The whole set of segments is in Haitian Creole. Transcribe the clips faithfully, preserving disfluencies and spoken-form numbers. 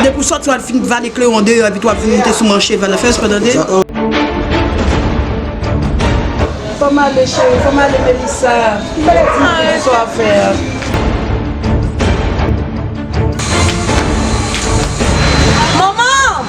Depi w sòti, w al fin vale klewon deyò, epi tou w ap vin moute sou m an cheval la. Fè respè, tande? Fò m ale, cheri, fò m ale, Melissa. Di m tout sa w ap fè a. Manman!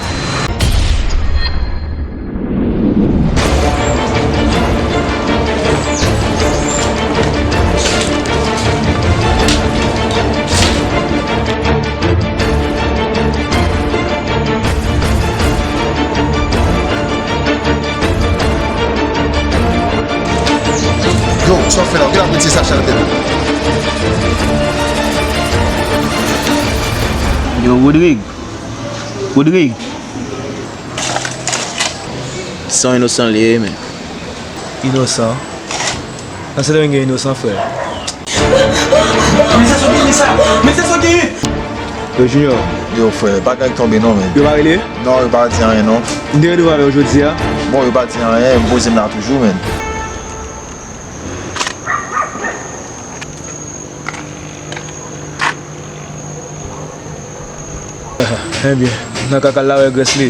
Yo, sa w fè la? Ou genlè ap retire sachè nan tèt ou? Yo, Rodrig. Rodrig. Se yon inosan li ye, men. Inosan? Nan Sendomeng gen inosan, frè. Men se sa w gen, men sa, men se sa w gen! Yo, Junior. Yo, frè, bagay tonbe non, men. Yo pa rele? Non, yo pa di anyen, non. M te randevou avè yo jodi a. Bon, yo pa di anyen, m poze m la toujou, men. Ebyen, nan kaka l la wè grès li.